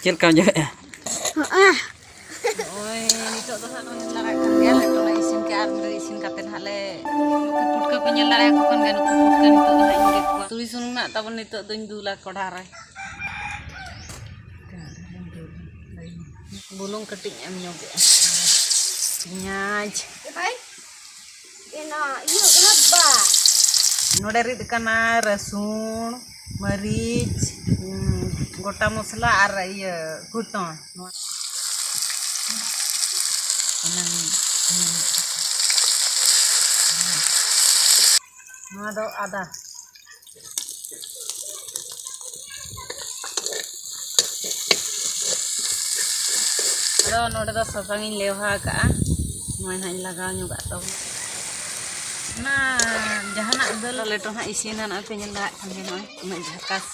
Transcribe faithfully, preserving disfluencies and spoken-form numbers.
ᱪᱮᱫ ᱞᱮᱠᱟᱢ ᱡᱚᱢᱮᱫᱼᱟ? ᱦᱚᱸᱜᱼᱟ᱾ ᱱᱚᱜᱼᱚᱭ ᱱᱤᱛᱚᱜ ᱫᱚ ᱦᱟᱸᱜ ᱱᱚᱜᱼᱚᱭ ᱞᱟᱜᱟᱜ ᱠᱟᱱ ᱜᱮᱭᱟ, ᱞᱮᱴᱚ ᱞᱮ ᱤᱥᱤᱱ ᱠᱮᱜᱼᱟ᱾ ᱟᱨ ᱱᱚᱰᱮ ᱤᱥᱤᱱ ᱠᱟᱛᱮ ᱦᱟᱸᱜ ᱞᱮ ᱱᱩᱠᱩ ᱯᱩᱴᱠᱟᱹ ᱯᱮ ᱧᱮᱞ ᱫᱟᱲᱮᱭᱟᱠᱚ ᱠᱟᱱ ᱜᱮᱭᱟ᱾ ᱱᱩᱠᱩ ᱯᱩᱴᱠᱟᱹ ᱱᱤᱛᱚᱜ ᱫᱚ ᱦᱟᱸᱜ ᱤᱧ ᱜᱮᱫ ᱠᱚᱣᱟ᱾ ᱛᱩᱲᱤ ᱥᱩᱱᱩᱢ ᱱᱟᱜ ᱛᱟᱵᱚᱱ ᱱᱤᱛᱚᱜ ᱫᱚᱧ ᱫᱩᱞᱟ ᱠᱚᱲᱦᱟ ᱨᱮ᱾ ᱵᱩᱞᱩᱝ ᱠᱟᱹᱴᱤᱡ ᱮᱢ ᱧᱚᱜᱮᱜᱼᱟ᱾ ᱯᱮᱸᱭᱟᱡᱽ᱾ ᱮᱱᱟ ᱤᱭᱟᱹ ᱠᱟᱱᱟ ᱵᱟ᱾ ᱱᱚᱰᱮ ᱨᱤᱫ ᱟᱠᱟᱱᱟ ᱨᱟᱹᱥᱩᱱ, ᱢᱟᱹᱨᱤᱪ, ᱩᱸ, ᱜᱚᱴᱟ ᱢᱚᱥᱞᱟ ᱟᱨ ᱤᱭᱟᱹ ᱠᱩᱴᱚᱸ᱾ ᱱᱚᱣᱟ ᱱᱚᱣᱟ ᱫᱚ ᱟᱫᱟ᱾ ᱟᱫᱚ ᱱᱚᱰᱮ ᱫᱚ ᱥᱟᱥᱟᱝ ᱤᱧ ᱞᱮᱣᱦᱟ ᱟᱠᱟᱜᱼᱟ᱾ ᱱᱚᱣᱟ ᱱᱟᱦᱟᱜ ᱤᱧ ᱞᱟᱜᱟᱣ ᱧᱚᱜᱟᱜ ᱛᱟᱵᱚᱱ᱾ ᱚᱱᱟ ᱡᱟᱦᱟᱱᱟᱜ ᱫᱟᱹᱞ ᱞᱮᱴᱚ ᱦᱟᱸᱜ ᱤᱥᱤᱱᱟ᱾ ᱱᱚᱜᱼᱚᱭ ᱯᱮ ᱧᱮᱞ ᱫᱟᱲᱮᱭᱟᱜ ᱠᱟᱱ ᱜᱮᱭᱟ, ᱱᱚᱜᱼᱚᱭ ᱩᱱᱟᱹᱜ ᱡᱷᱟᱠᱟᱥ